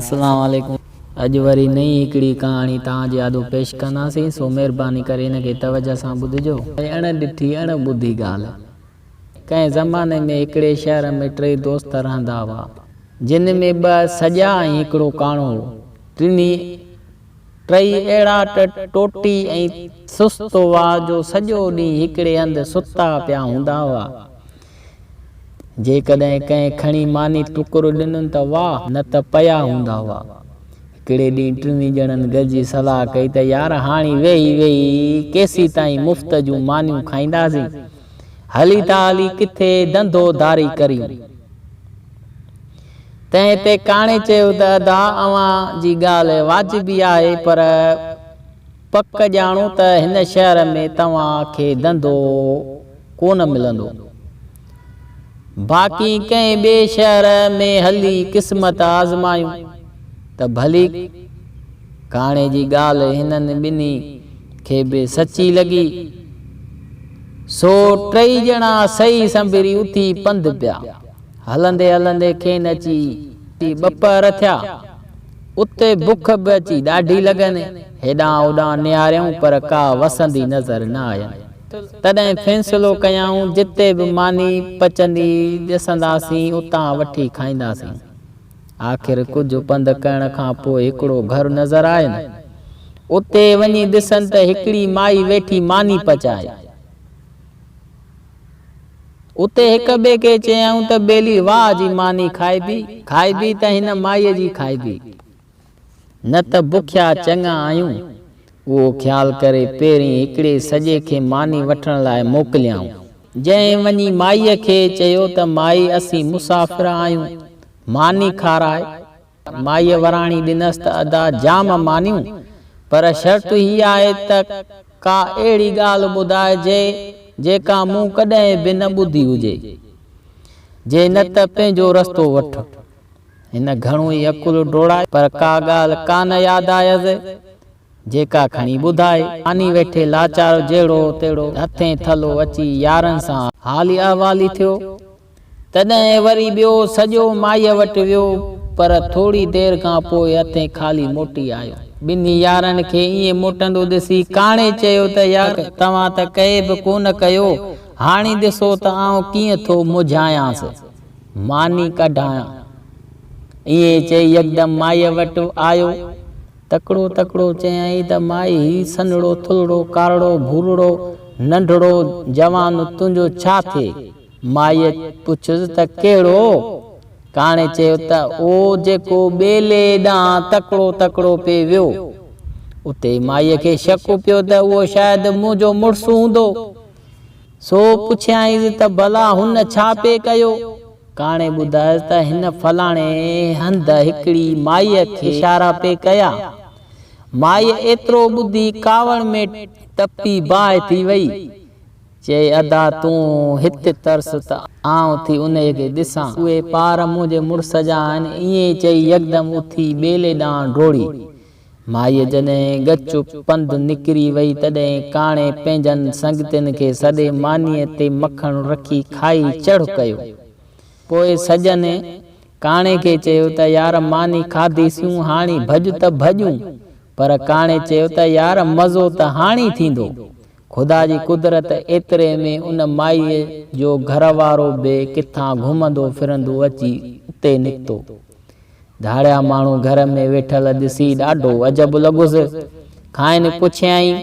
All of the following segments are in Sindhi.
اسلام عليڪم اڄ وري نئين هڪڙي ڪهاڻي توهان جي آڏو پيش ڪنداسين سو مهرباني ڪري ان کي توجه سان ٻڌجو. ۽ اڻ ڏٺي اڻ ٻڌي ڳالهه. ڪنهن زماني ۾ هڪڙي شهر ۾ ٽي دوست رهندا هئا. جن ۾ ٻه سڄا ۽ هڪڙو ڪاڻو هو. ٽنهي ٽئي اهڙا ته ٽوٽي ۽ سست هئا جو سڄو ڏينهن هڪڙي هنڌ ستا پيا هوندا هئا. جيڪڏهن ڪنهن کڻي ماني ٽڪر ڏنن ته واهه، نه ته پيا هوندا هئا. هڪڙي ڏينهن ٽنهي ڄڻن گڏجي صلاح ڪئي ته يار هاڻي ويهي ويهي ڪيسيتائين مفت جون مانيون کائينداسين، هلي ٿا هلي ڪٿي ڌنڌو ڌاري ڪريون. تنهن تي ڪاڻي چيو ته ادا اوهان جي ڳالهه واجبي آهي پر پڪ ڄاڻو ته هن شهر ۾ توهان کي ڌنڌو ڪونه ملندو. باقي ڪنهن ٻئي شهر ۾ هلي قسمت آزمايون ته ڀلي. ڪاڻي جي ڳالهه هنن ٻنهي کي به سچي لڳي. سو ٽئي ڄڻا سهي سنڀري اٿي پنڌ پيا. هلندي هلندي کين اچي ٻپهر ٿيا. اتي بک به اچي ڏاڍي لڳن. هيڏانهن هوڏانهن نهاريائون پر ڪا وسندي نظر نه آين. تڏهن فيصلو ڪيائون جتي به ماني پچندي ڏسنداسين اتان وٺي کائينداسين. آخر ڪجهه پنڌ ڪرڻ کان پوء هڪڙو گهر نظر آين. اتي وڃي ڏسن ته هڪڙي مائي ويٺي ماني پچائي. اتي هڪ ٻئي کي چيائون ته ٻيلي واهه جي ماني کائبي، کائبي ته هن مائيء جي کائبي، نه ته بکيا چڱا آهيون. اهو خيال ڪري پهرين هڪڙي سڄي کي ماني وٺڻ لاء موڪليائون. جنهن وڃي مائيء کي چيو ته مائي اسين مسافر آهيون، ماني کاراء. مائيء وراڻي ڏنس ته ادا جام مانيون، پر شرط هي آهي ته ڪا اهڙي ڳالهه ٻڌائجي جيڪا مون ڪڏهن به نه ٻڌي هجي، جي نه ته پنهنجو رستو وٺ. هن گهڻو ئي عقل ڊوڙايو پر ڪا ڳالهه ڪانه ياد آيس، جيڪا کڻي ٻڌائي. ماني ويٺي لاچار جهڙو تهڙو هٿين ٿلهو اچي يارن سان حالي احوالي ٿيو. تڏهن وري ٻيو سڄو مائيء وٽ ويو، پر ٿوري دير کان پوء هٿين خالي موٽي آيو. ٻنهي يارن کي ائين موٽندو ڏسي ڪاڻي چيو ته يار توهان ته ڪئي به ڪونه ڪيو، هاڻي ڏسو ته آئون ڪيئن ٿو مجهايانس، ماني ڪڍايان. ائين چئي يڪدم مائيء وٽ آيو. تڪڙو تڪڙو چيائين ته مائي هي سنهڙو ٿلهڙو ڪارڙو ڀورڙو ننڍڙو جوان تنهنجو ڇا ٿئي؟ مائيء پڇيس ته ڪهڙو؟ ڪاڻي چيو ته او جيڪو ٻيلي ڏانهن تڪڙو تڪڙو پئي ويو. اتي مائيء کي شڪ پيو ته اهو شايد منهنجو مڙس هوندو. سو پڇيائينس ته ڀلا هن ڇا پئي ڪيو؟ ڪاڻي ٻڌايس ته هن فلاڻي هنڌ هڪڙي مائيء کي اشارا پئي ڪيا. مائيء ايترو ٻڌي ڪاوڙ ۾ تپي باهه ٿي وئي. چي، ادا تون هت ترس ته آئون ٿي انهيء کي ڏسان. اهي پار منهنجي مڙس جا آهن. ائين چئي يڪدم اٿي ٻيلي ڏانهن ڊوڙي. مائيء جڏهن ڳچ پنڌ نڪري وئي، تڏهن ڪاڻي پنهنجن سنگتين کي سڏي مانيء تي مکڻ رکي کائي چڙ ڪيو. پوء سڄن ڪاڻي کي چيو ته، يار ماني کاڌيسيون، هاڻي ڀڄ ته ڀڄون. پر ڪاڻي چيو ته، يار مزو ته هاڻي ٿيندو. خدا جي قدرت ايتري ۾ ان مائيء جو گهر وارو به ڪٿان گهمندو ڦرندو اچي اتي نڪتو. ڌاڙيا ماڻهو گهر ۾ ويٺل ڏسي ڏاڍو عجب لڳس. کانئن پڇيائين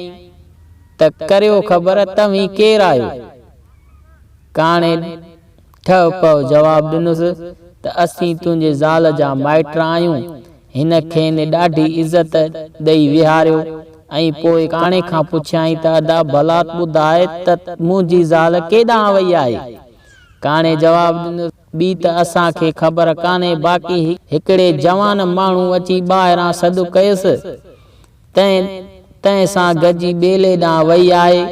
ته ڪريو خبر توهين ڪير آهيو؟ ڪاڻي ٺهه پهه جواب ڏنس ته اسين تنهنجي زال جا مائٽ آهيون. هن کين ڏاڍي عزت ڏئي ويهاريو ۽ پوء ڪاڻي کان پڇيائين ته ادا ڀلا ٻڌاء ته منهنجي زال ڪيڏانهن وئي آهي؟ ڪاڻي جواب ڏنس ٻي ته اسان کي خبر ڪانهي باقي هڪڙي جوان ماڻهو اچي ٻاهران سڏ ڪيس تنهن تنهن سان گڏجي ٻيلي ڏانهن وئي آهي.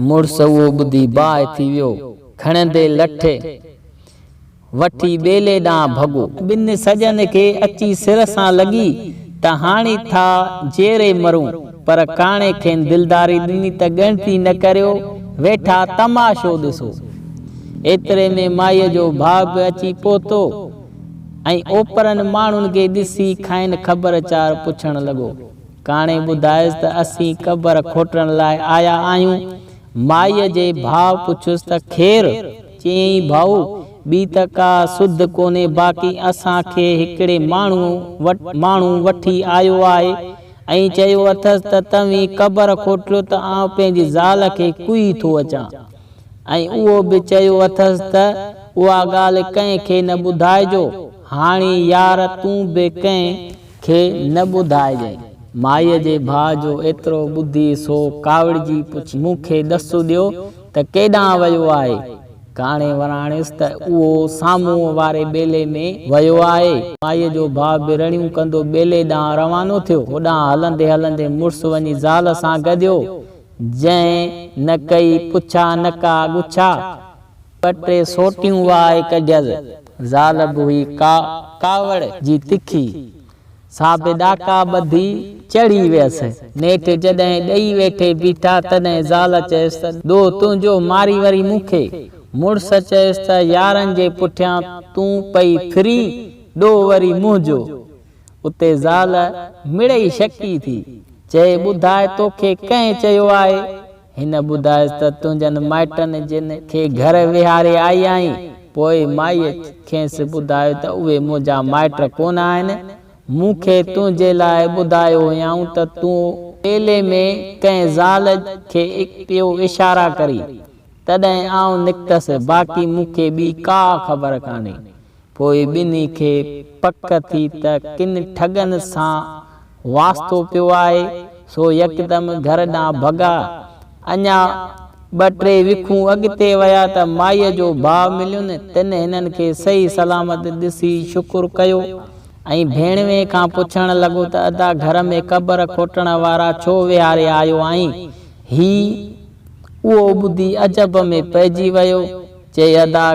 مڙس اهو ٻڌي باهه ٿي ويو. کڻندي لٺ وٺي ٻيلي ڏانهن ڀڳو. ٻن سڄن کي اچي سر سان لڳي ته هاڻي ٿا جيئري مرون، پر ڪاڻي کين دلداري ڏني ته ڳڻتي نه ڪريو، ويٺا تماشو ڏسو. ايتري ۾ مائيء جو ڀاء به اچي پهتو. ۽ اوپرن ماڻهن کي ڏسي کانئن خبر چار پڇڻ لڳو. ڪاڻي ٻڌايس ته اسين قبر کوٽڻ لاء آيا آهيون. مائيء جي ڀاء پڇيس ته خير؟ چيائين ڀائو، ٻي ته ڪا سڌ ڪونهي باقي اسان کي هڪڙي ماڻهو وٺي آيو آهي ۽ چيو اٿس ته توهين قبر کوٽيو ته آئون پنهنجي زال کي ڪهي ٿو اچان ۽ اهو به چيو اٿس ته اها ڳالهه ڪنهن کي نه ٻڌائجو، هاڻي يار تون به ڪنهن کي نه ٻڌائجانء. مائيء جي ڀاء جو ايترو ٻڌي سو ڪاوڙجي پڇي مون کي ڏس ڏيو ته ڪيڏانهن ويو آهي؟ ڪاڻي وراڻيس ته اهو سامهون واري ٻيلي ۾ ويو آهي. مائيء جو ڀاء به رڙيون ڪندو ٻيلي ڏانهن روانو ٿيو. هوڏانهن هلندي هلندي مڙس وڃي زال سان گڏيو، جنهن نه ڪئي پڇا نه ڪا ڳڇا. ٻه ٽي سوٽيون وهائي ڪڍيس. زال به هئي ڪاوڙ جي تکي. سا به ڏاڪا ٻڌي چڙهي ويس. نيٺ جڏهن ڏئي ويٺي بيٺا، تڏهن زال چيس ته، ڏوهه تنهنجو، ماري وري مون کي. مڙس چيس ته، يارن جي پٺيان تون پئي ڦرين، ڏوهه وري منهنجو. اتي زال مڙئي شڪي ٿي. چئي، ٻڌاء توکي ڪنهن چيو آهي؟ هن ٻڌايس ته تنهنجن مائٽن جن کي گهر ويهاري آئي آهين. پوء مائيء کيس ٻڌايو ته اهي منهنجا مائٽ ڪونه آهن. مون کي تنهنجي لاء ٻڌايو هيائون ته تون ٻيلي ۾ ڪنهن زال کي پيو اشارا ڪرين. تڏهن آئون نڪتس، باقي مون کي ٻي ڪا خبر ڪانهي. پوء ٻنهي کي پڪ ٿي ته ڪن ٺڳن سان واسطو پيو آهي، سو يڪدم گهر ڏانهن ڀڳا. اڃا ٻه ٽي وکون اڳتي ويا ته مائيء جو ڀاء ملين، تن هنن کي صحيح سلامت ڏسي شڪر ڪيو ۽ ڀيڻوين کان پڇڻ لڳو ته ادا گهر ۾ قبر کوٽڻ وارا ڇو ويهاري آيو آهين؟ هي اهو ٻڌي عجب ۾ پئجي ويو. چي ادا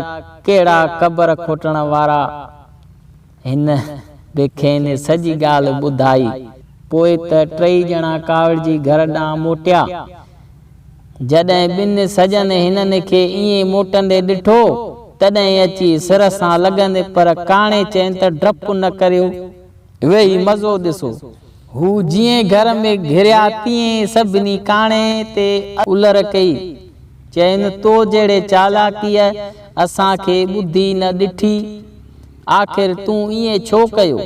ڪهڙا قبر کوٽڻ وارا؟ هن به کين سڄي ڳالهه ٻڌائي. پوء ته ٽئي ڄڻا ڪاوڙجي گهر ڏانهن موٽيا. جڏهن ٻن سڄن هنن کي ائين موٽندي ڏٺو، تڏهن اچي سر سان لڳن، پر ڪاڻي چين ته ڊپ نه ڪريو، ويهي مزو ڏسو. هو جيئن گهر ۾ گهڙيا تيئن سڀني ڪاڻي تي الر ڪئي. چين تو جهڙي چالاڪيء اسان کي ٻڌي نه ڏٺي. آخر تون ائين ڇو ڪيو؟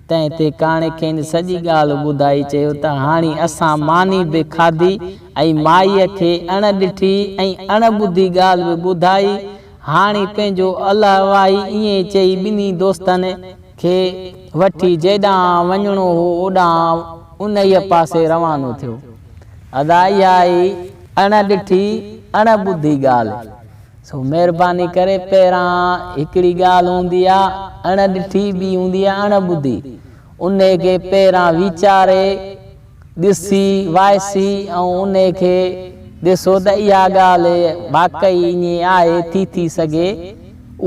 تنهن تي ڪاڻي کين سڄي ڳالهه ٻڌائي چيو ته هاڻي اسان ماني به کاڌي ۽ مائيء کي اڻ ڏٺي ۽ اڻ ٻڌي ڳالهه به ٻڌائي. هاڻي پنهنجو الهه واهي ائين چئي ٻنهي دوستن کي وٺي جيڏانهن وڃڻو هو اوڏانهن انهيء پاسي روانو ٿيو. ادا اها ئي اڻ ڏٺي اڻ ٻڌي ڳالهه. سو مهرباني ڪري پهران هڪڙي ڳالهه هوندي آ اڻ ڏٺي ٻي هوندي آ اڻ ٻڌي. انهي کي پهران ويچاري ڏسي وائسي ۽ انهي کي ڏسو ته اها ڳالهه واقعي ائين آهي ٿي ٿي سگهي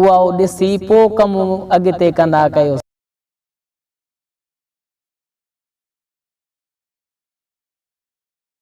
اهو ڏسي پو ڪم اڳتي ڪندا ڪيو.